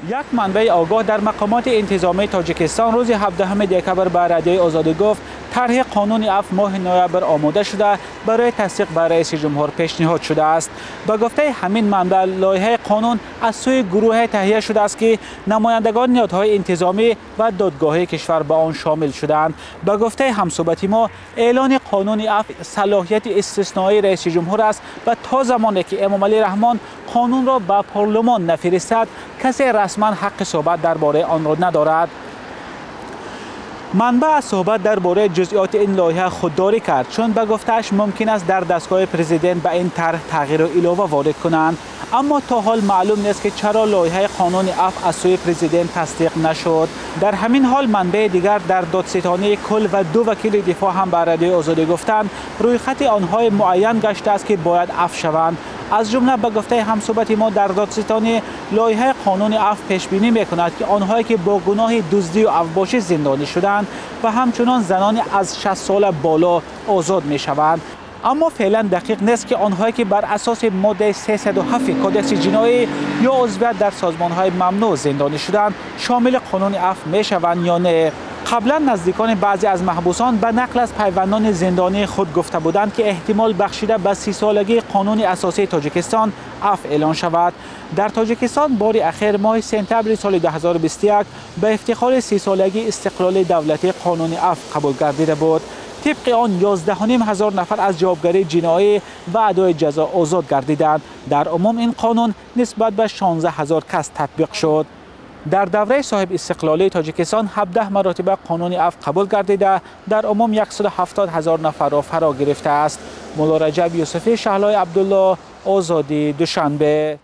Як манбаи огоҳ дар мақомоти интизомии Тоҷикистон рӯзи 17 декабр ба Радиои Озодӣ гуфт, тарҳи қонуни афв моҳи ноябр омода шуда барои тасдиқ ба раиси ҷумҳур пешниҳод шудааст. Ба гуфтаи ҳамин манбаъ, лоиҳаи қонун аз сӯи гурӯҳе таҳия шудааст, ки намояндагони ниҳодҳои интизомӣ ва додгоҳии кишвар ба он шомил шудаанд. Ба гуфтаи ҳамсӯҳбати мо, эълони қонуни афв салоҳияти истисноии раиси ҷумҳур аст ва то замоне ки Эмомалӣ Раҳмон қонунро ба парлумон нафиристад, касе расман ҳаққи суҳбат дар бораи онро надорад. Манбаъ аз суҳбат дар бораи ҷузъиёти ин лоиҳа худдорӣ кард, чун ба гуфтааш мумкин аст дар дастгоҳи президент ба ин тарҳ тағйиру илова ворид кунанд. Аммо то ҳол маълум нест, ки чаро лоиҳаи қонуни афв аз сӯи президент тасдиқ нашуд. Дар ҳамин ҳол манбаи дигар дар додситонии кул ва ду вакили дифоъ ҳам ба Радиои Озодӣ гуфтанд, рӯйхати онҳои муайян гаштааст, ки бояд афв шаванд. Аз ҷумла ба гуфтаи ҳамсӯҳбати мо дар додситонӣ, лоиҳаи қонуни афв пешбинӣ мекунад, ки онҳое ки бо гуноҳи дуздию афвбошӣ зиндонӣ шуданд ва ҳамчунон занони аз 60 сола боло озод мешаванд. Аммо феълан дақиқ нест, ки онҳое ки бар асоси моддаи 307 кодекси ҷиноӣ ё узвият дар созмонҳои мамнӯъ зиндонӣ шуданд, шомили қонуни афв мешаванд ё не. Қаблан наздикони баъзе аз маҳбусон ба нақл аз пайвандони зиндонии худ гуфта буданд, ки эҳтимол бахшида ба 30-солагии қонуни асосии Тоҷикистон афв эълон шавад. Дар Тоҷикистон бори ахир моҳи сентябри соли 2021 ба ифтихори 30-солагии истиқлоли давлатӣ қонуни афв қабул гардида буд. Тибқи он 11,5 ҳазор нафар аз ҷавобгарии ҷиноӣ ва адои ҷазо озод гардиданд. Дар умум ин қонун нисбат ба 16 ҳазор кас татбиқ шуд. Дар давраи соҳиб истиқлолии Тоҷикистон 17 маротиба қонуни афв қабул гардида, дар умум 170 ҳазор нафарро фаро гирифтааст. Мулло Раҷаб Юсуфӣ, Шаҳлои Абдулло, Озодӣ, Душанбе.